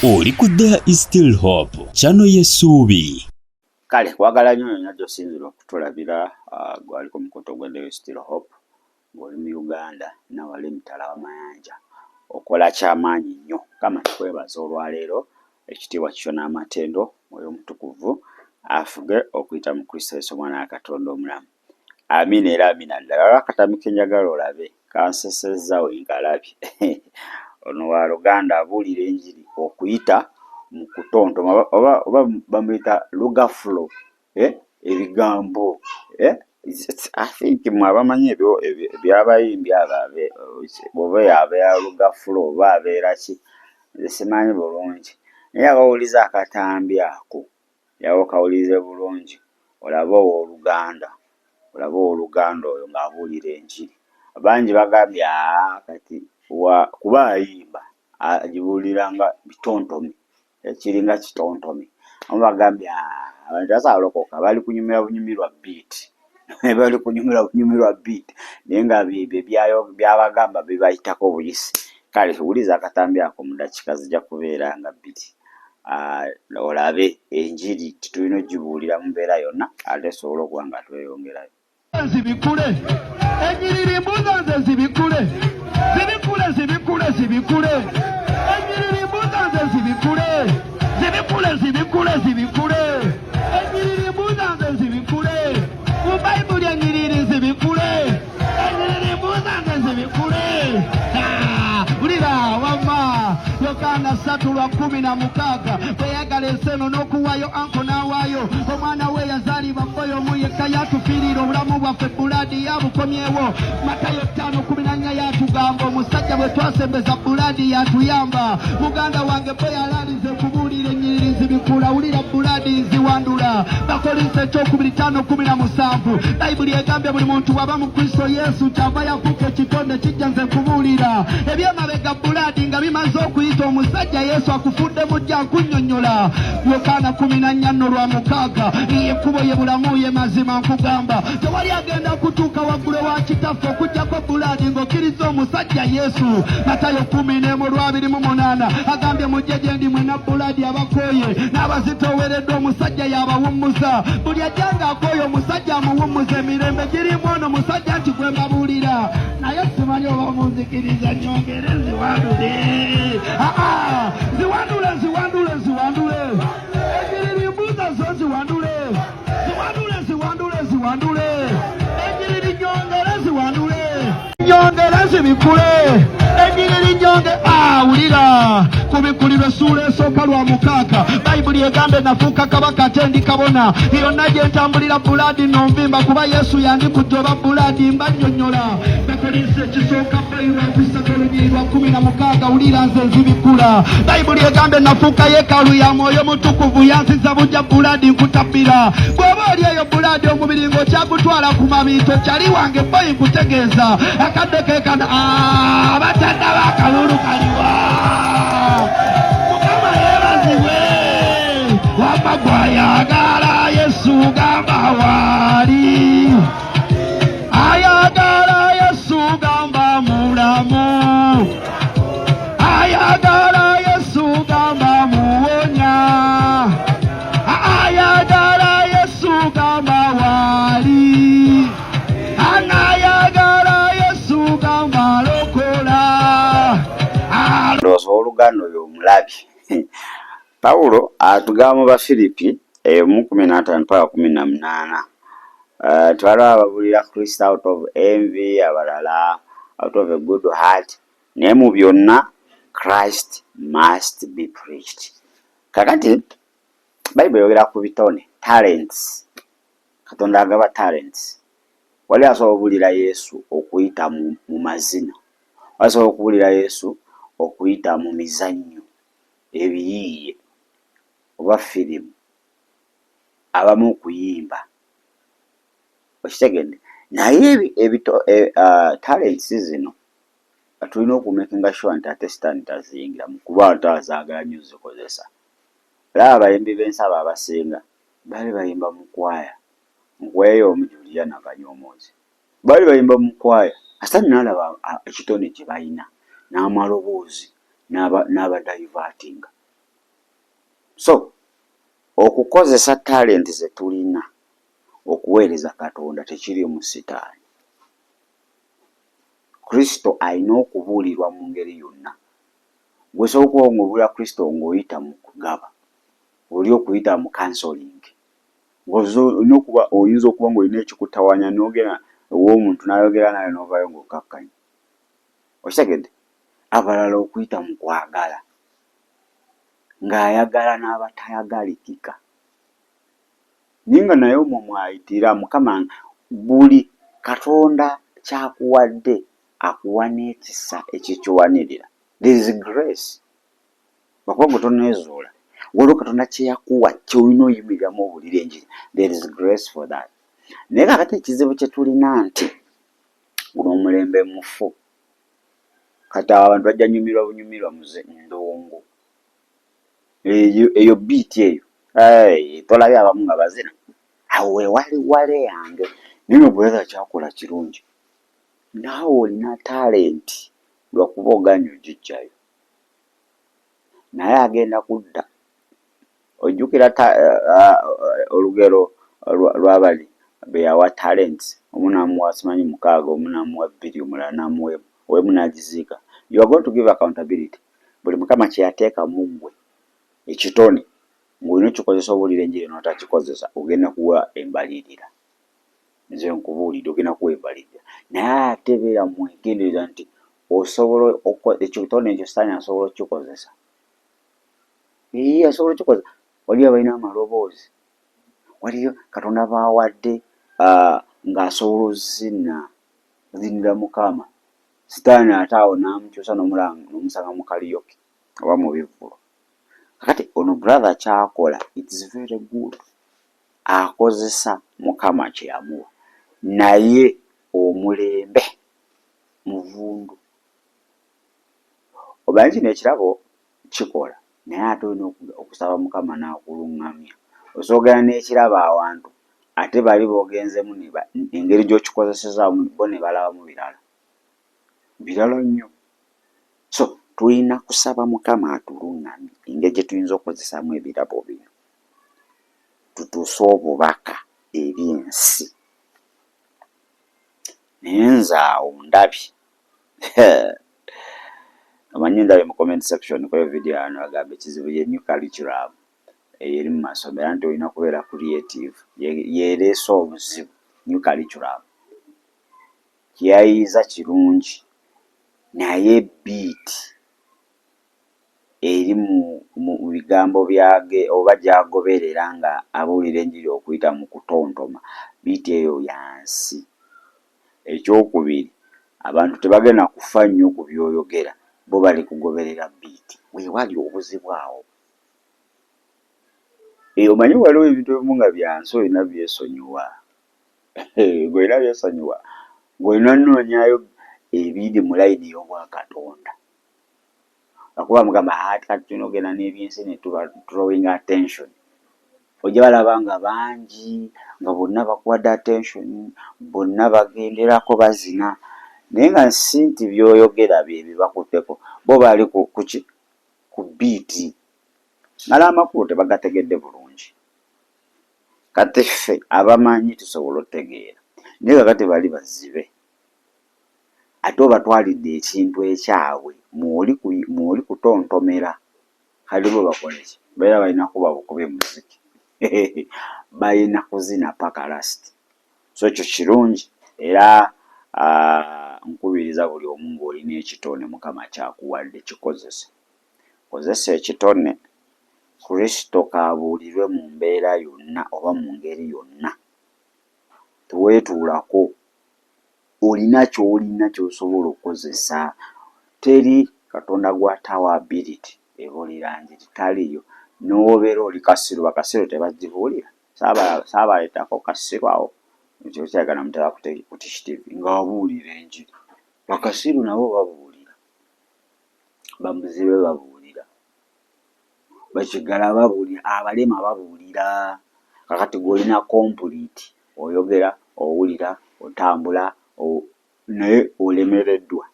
Oli ku There is Still Hope, channel y'essuubi. Kale kwagala nnyo yonna gy'osinzira okutulabira, gwaliko mukutu gwa There is Still Hope, ng'oli mu Uganda nawali emitala w'amayanja, okola kyamaanyi nnyo. Mukama tukwebaza olwaleero, ekitiibwa kikyo n'amatendo, Mwoyo Omutukuvu afuge okuyita mu Kristo Yesu omwana wa Katonda omulamu. Amiina era amiina ddala. Waliwo akatambi ke njagala olabe, kansesezza we nkalabye. Ono wa Luganda abuulira enjiri okuyita mu kutontoma oba bamuyita lugaflow, eh? Ebigambo, eh? I think mwe abamanyi ebyo ebyabayimbi abo, oba abeera lugaflow oba abeera ki, nze simanyi bulungi, naye abawuliza akatambi ako, yawe okawulirize bulungi olabe owooluganda, olabe owooluganda oyo ng'abuulira enjiri. Bangi bagambye, aa kati wa kuba ayimba agibuulira nga bitontome, ekiringa kitontome. Abamu bagambye, aa abantu tebasobola kulokoka, bali kunyumirwa bunyumirwa beat, bali kunyumirwa bunyumirwa beat, naye nga byebyo byabagamba bibayitako buyisi. Kale wuliriza akatambi ako mu ddakiika zijja kubeera nga 2, olabe enjiri titulina ogibuulira mu mbeera yonna ate esobole okuba nga tweyongerayo. Zibikule enyiriri, mbuza nze zibikule, zibikule, zibikule, zibikule enyiriri, mbuza nze zibikule, zibikule, zibikule, zibikule enyiriri, mbuza nze zibikule mu Bayibuli, enyiriri zibikule, enyiriri, mbuza nze zibikule. Ah, wulira wamma Yokaana 3:16, bwe yagala ensi eno n'okuwaayo anko n'awaayo omwana we yazaalibwa boyo omu yekka, yatufiirira obulamu bwaffe, blood yabukomyewo. Matayo 5:14 yatugamba omusajja bwe twasembeza, blood yatuyamba. Muganda wange bwe yalalize kubuulira ennyiriri zibikula, wulira, blood nziwandula. Bakolinso ekyokubiri 5:17, Bayibuli egambye buli muntu bw'aba mu Kristo Yesu kyava yafuuka ekitonde kijja. Nze nkubuulira ebyemabega, blood, nga bimaze okuyita, omusajja Yesu akufudde mujja. Nkunnyonnyola Yokaana 14:6, ye ekkubo, ye bulamu, ye mazima. Nkugamba tewali agenda kutuuka waggulu wa Kitaffe okugjako blood ng'okkiriza omusajja Yesu. Matayo 11:28 agambye, mujje gye ndi mwena, blood, abakooye n'abazitoowereddwa, omusajja y'abawummuza. Buli ajja ng'akooye, omusajja amuwummuza. Emirembe girimu ono musajja nti gwe mbabuulira, naye simanyi oba munzikiriza nyongere nziwandule. Aa, ziwandule, ziwandule, ziwandule enyiriri, mbuuza zo ziwandule, ziwandule, ziwandule, ziwandule enyiriri, nyongere ziwandule, nyongere zibikule enyiriri, nyonge awulira kubikulirwa essuula esooka lwa 6, Bayibuli egambe nafuuka kabaka ate ndi kabona. Yonna gye ntambulira, blood, nonvimba kuba Yesu yandikujja oba blood. Mba nnyonnyola Bakolinso ekisooka 3:16, wulira nze nzibikula. Bayibuli egambe nafuuka yeekaalu ya Mwoyo Mutukuvu, yanziza bujja. Blood, nkutabbira bw'oba oli eyo, blood, omubiri ng'okyagutwala ku mabiito, kyali wange boyi, nkutegeeza akadde kekana abatannaba akalulu kaliwa. Mukama yeebazibwe. Wamma gwayagala Yesu gamba waali, ayagala Yesu gamba mulamu, ayagala Yesu gamba muwonya, ayagala Yesu gamba waali, anayagala Yesu gamba lokola. Ndowooza owooluganda oyo omulabye. Pawulo atugamba mu Bafiripi 1:15 paka 18 nti waliwo ababuulira Kristo out of envy, abalala out of a good heart, naye mu byonna Christ must be preached. Kakati Bayibuli eyogera ku bitone, talents. Katonda agaba talents. Wali asobola okubuulira Yesu okuyita mu mazina, asobola okubuulira Yesu okuyita mu mizannyo, ebiyiiye oba firimu, abamu okuyimba, okitegedde? Naye talents zino tulina okumakinga sure nti ate Sitaani taziyingiramu, kuba ate azaagala nnyo zikozesa. Olaba abayimbi b'ensi abo abasinga baali bayimba mu kwaya. Nkuweeyo omu, Juliana Kanyomozi, baali bayimba mu kwaya, Sitaani n'alaba ekitone kye balina n'amaloboozi n'abadivertinga. So okukozesa talenti ze tulina okuweereza Katonda tekiriimu sitaani. Kristo alina okubuulirwa mu ngeri yonna. Gwe osobola okuba ng'obuulira Kristo ng'oyita mu kugaba, oli okuyita mu counseling. Olina okuba oyinza okuba ng'olina ekikutawaanya n'ogenda ew'omuntu n'ayogera naawe n'ovaayo ng'okkakkanye. Okitegedde? Abalala okuyita mu kwagala, ng'ayagala n'abatayagalikika. Naye nga naye omwo mw'ayitira Mukama buli Katonda ky'akuwadde akuwa n'ekisa ekikiwanirira. There is grace. Lwakuba gwe tonneezuula. Waliwo Katonda kye yakuwa ky'olina oyimiriramu obuulire enjiri. There is grace for that. Naye kaakati ekizibu kye tulina nti guno omulembe mufu. Kati awo abantu bajja nyumirwa bunyumirwa muze ndongo. Eyo eyo beat eyo. Hey, tolabye abamu nga bazina. Awo wewali wale yange. Naye no brother kyakola kirungi. Naawe olina talent lwakuba oganye ogiggyayo. Naye agenda kudda. Ojjukira olugero lw'abali be yawa talents, omu n'amuwa simanyi mukaaga, omu n'amuwa bbiri, omulala n'amuwa emu, ow'emu n'agiziika. You are going to give accountability. Buli Mukama kye yateeka mu ggwe ekitone ng'olina okikozesa obuulira enjiri n'otakikozesa ogenda kuwa embalirira. Nze nkubuulidde ogenda kuwa embalirira. Naye ate beera mwegendereza nti osobola ekitone ekyo sitaani asobola okukikozesa. Yee asobola okukikoza. Waliyo abalina amaloboozi, waliyo Katonda b'awadde ng'asobola ozina, ozinira Mukama. Sitaani ate awo n'amukyusa n'omulaba n'omusanga mu karaoke oba mu bivvulu. Kakati ono brother ky'akola it's very good. Akozesa Mukama kye yamuwa naye omulembe muvundu. Omanyi kino ekirabo kikola naye ate olina okusaba Mukama n'akulungamya. Osobola ogenda n'ekirabo awantu ate bali b'ogenzemu engeri gy'okikozesezaamu bo ne balabamu birala. Birala nnyo. So tulina kusaba Mukama atulungamye engeri gye tuyinza okukozesaamu ebirabo bino tutuuse obubaka eri ensi. Naye nze awo ndabye omanyi ndabye mu comment section kweyo video yano agamba ekizibu ye new curriculum eyo eri mu masomero anti olina kubeera creative yereese obuzibu new curriculum kyeyayiiza kirungi naye beat eri mu bigambo byage oba gy'agoberera nga abuulira enjiri okuyita mu kutontoma beat eyo ya nsi. Ekyokubiri abantu tebagenda kufa nnyo ku by'oyogera bo bali kugoberera beat weewali obuzibu awo. Eh, omanyi waliwo ebintu ebimu nga bya nsi olina byesonyiwa ng'olina byesonyiwa ng'olina nnoonyaayo ebiri mu layini ey'obwakatonda. Lwakuba mugamba ati kati tulina okugenda n'ebyensi ne tuba drawing attention. Ojja balaba nga bangi nga bonna bakuwadde attention, bonna bagenderako bazina naye nga si nti by'oyogera bye bibakutteko bo bali ku kuki ku beat nga n'amakulu tebagategedde bulungi. Kati ffe abamanyi tusobola otegeera naye kakati bali bazibe ate obatwalidde ekintu ekyabwe mw'oli kutontomera kati bo bakole ki? Babeera balina kuba bukubi muziki balina kuzina paka last. So ekyo kirungi era nkubiriza buli omu ng'olina ekitone Mukama ky'akuwadde kikozese. Kozesa ekitone Kristo k'abuulirwe mu mbeera yonna oba mu ngeri yonna. Teweetuulako, olina ky'olina ky'osobola okukozesa. Teri Katonda gw'atawa ability ebuulira njiri, taliiyo. Ne w'obeera oli kasiru, bakasiru tebagibuulira? Saabaleetako kasiru awo kirabika namutwala ku Tish TV ng'abuulira enjiri. Bakasiru nabo babuulira, bamuzibe babuulira, bakiggala babuulira, abalema babuulira. Kakati ggwe olina complete, oyogera, owulira, otambula naye olemereddwa,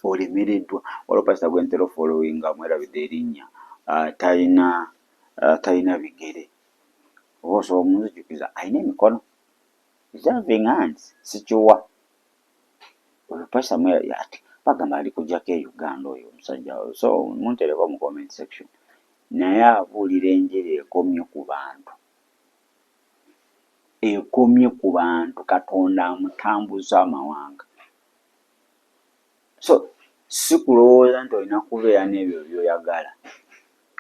olemereddwa. Waliwo pasita gwe ntera ofollowinga mwerabidde erinnya, talina Talina bigere oba osobola omunzijukiza alina emikono is having hands sikiwa oyo pastor mwe ati bagamba ali kujjako e Uganda oyo omusajja so muntereko mu comment section naye abuulira enjiri ekomye ku bantu ekomye ku bantu Katonda amutambuza amawanga so si kulowooza nti olina kubeera n'ebyo by'oyagala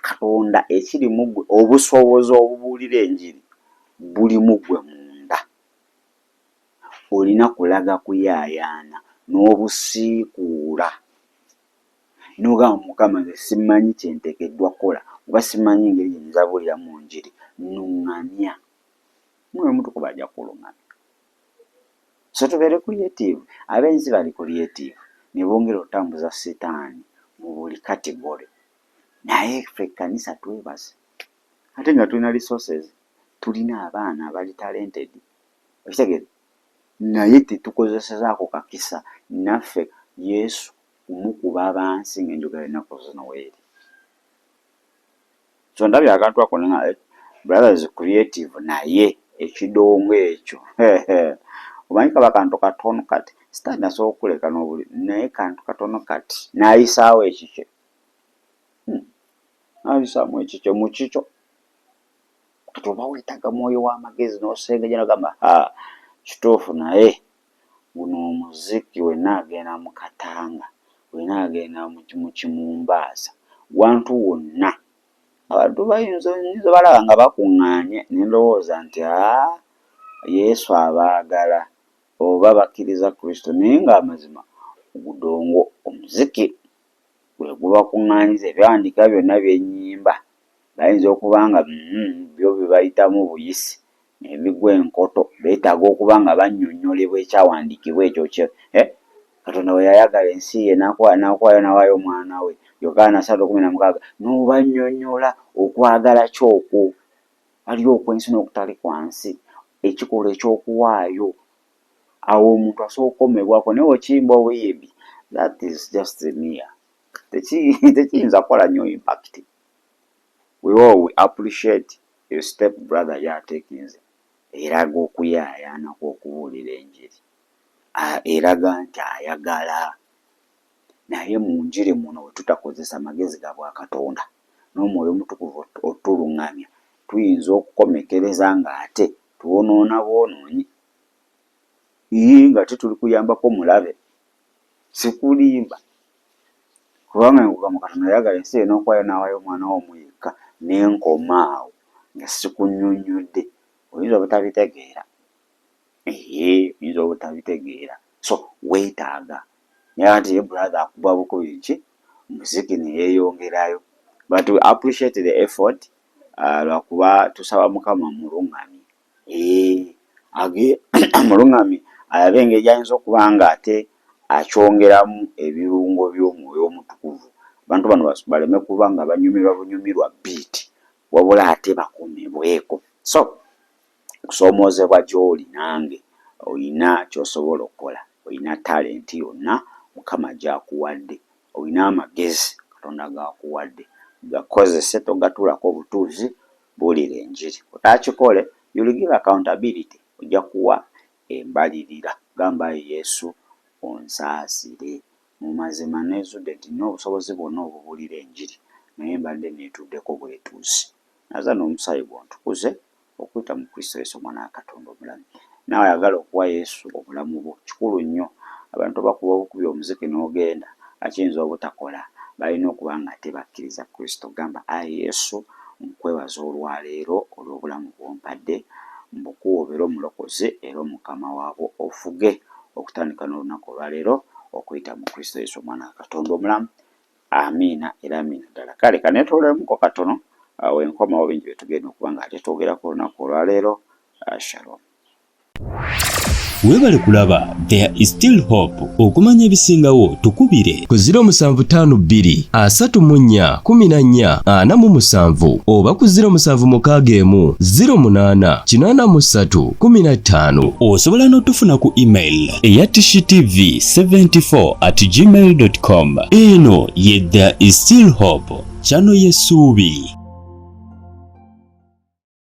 Katonda ekiri mu ggwe obusobozi obubuulira enjiri buli mu ggwe munda olina kulaga kuyaayaana n'obusiikuula n'ogamba Mukama nze simanyi kye nteekeddwa kukola oba simanyi ngeri gye nnyinza buuliramu njiri nnuŋŋamya. Omwoyo Omutukuvu ajja kukuluŋŋamya. So tubeere creative. Ab'ensi bali creative ne bongera okutambuza sitaani mu buli category. Naye ffe ekkanisa twebase ate nga tulina resources, tulina abaana abali talented okitegeera naye tetukozesezaako kakisa naffe Yesu kumukuba bansi ng'enjogera ennaku zino weeri. So ndabye akantu ako nga eh, brother is creative naye ekidongo ekyo omanyi kaba kantu katono kati sitaani asobola okukuleka n'obuli naye kantu katono kati n'ayisaawo ekikye N'ayisaamu ekikye mu kikyo kati oba weetaaga mwoyo w'amagezi n'osengejja n'ogamba ha kituufu naye guno omuziki wenna agenda mu Katanga wenna agenda mu Kimumbaasa wantu wonna abantu bayinza oyinza obalaba nga bakuŋŋaanye ne ndowooza nti aa Yesu abaagala oba bakkiriza Kristo naye ng'amazima ogudongo omuziki gwe gubakuŋŋaanyiza ebyawandiikibwa byonna bye nnyimba bayinza okuba nga byo bibayitamu buyisi ne bigwa enkoto beetaaga okuba nga bannyonnyolebwa ekyawandiikibwa ekyo kye eh? Katonda bwe yayagala ensi ye n'akuwaayo n'awaayo omwana we Yokaana 3:16 n'obannyonnyola okwagala ki okwo waliyo okw'ensi n'okutali kwa nsi ekikolwa eky'okuwaayo awo omuntu asobola okukomebwako naye okiyimba obuyimbi that is just mere tekiyinza kukola nnyo impact. We all we appreciate your step brother gyatekinze eraga okuyaayaana kw'okubuulira enjiri eraga nti ayagala naye mu njiri muno bwe tutakozesa magezi ga bwakatonda n'omwoyo omutukuvu otuluŋŋamya tuyinza okukomekereza ng'ate twonoona bwonoonyi ii nga ate tuli kuyambako mulabe sikulimba kubanga nkugamba Katonda yayagala ensi yonna okuwaayo n'awaayo omwana we omu yekka ne nkoma awo nga sikunnyonnyodde oyinza obutabitegeera ee oyinza obutabitegeera so weetaaga naye anti ye brother akuba bukubi ki muziki ne yeeyongerayo but we appreciate the effort lwakuba tusaba Mukama amuluŋŋamye Eeh amuluŋŋamye alabe engeri gy'ayinza okuba ng'ate akyongeramu ebirungo by'omwoyo omutukuvu abantu bano baleme kuba nga banyumirwa bunyumirwa bbiiti wabula ate bakomebweko. So okusoomoozebwa gy'oli nange olina ky'osobola okukola, olina talenti yonna Mukama gy'akuwadde, olina amagezi Katonda g'akuwadde gakozese togatuulako butuuzi Buulira enjiri. Otaakikole, you'll give accountability, ojja kuwa embalirira. Gamba, Ayi Yesu, onsaasire. Mu mazima nneezudde nti nnina obusobozi bwonna obubuulira enjiri, naye mbadde nneetuddeko bwetuuzi. Naaza n'Omusaayi Gwo ontukuze, okuyita mu Kristo Yesu Omwana wa Katonda omulamu. Naawe ayagala okuwa Yesu obulamu bwo, kikulu nnyo. Abantu bakuba obukubi omuziki n'ogenda, akiyinza obutakola. Balina okuba nga ate bakkiriza Kristo. Gamba, Ayi Yesu, nkwebaza olwaleero olw'obulamu bw'ompadde. Mbukuwa obeere Omulokozi era Omukama waabwo, ofuge okutandika n'olunaku olwaleero, okuyita mu Kristo Yesu Omwana wa Katonda omulamu. Amiina era amiina ddala. Kale kanetoolemuko katono awo enkomawo bingi bye tugenda okuba nga ate twogerako olunaku olwaleero. Shalom. Webale kulaba There is still hope. Okumanya ebisingawo tukubire ku 0752 34 14 47 oba ku 0761 08 83 15. Osobola n'otufuna ku email eya tishitv74 at gmail.com. Eno ye There is still hope, channel y'essuubi.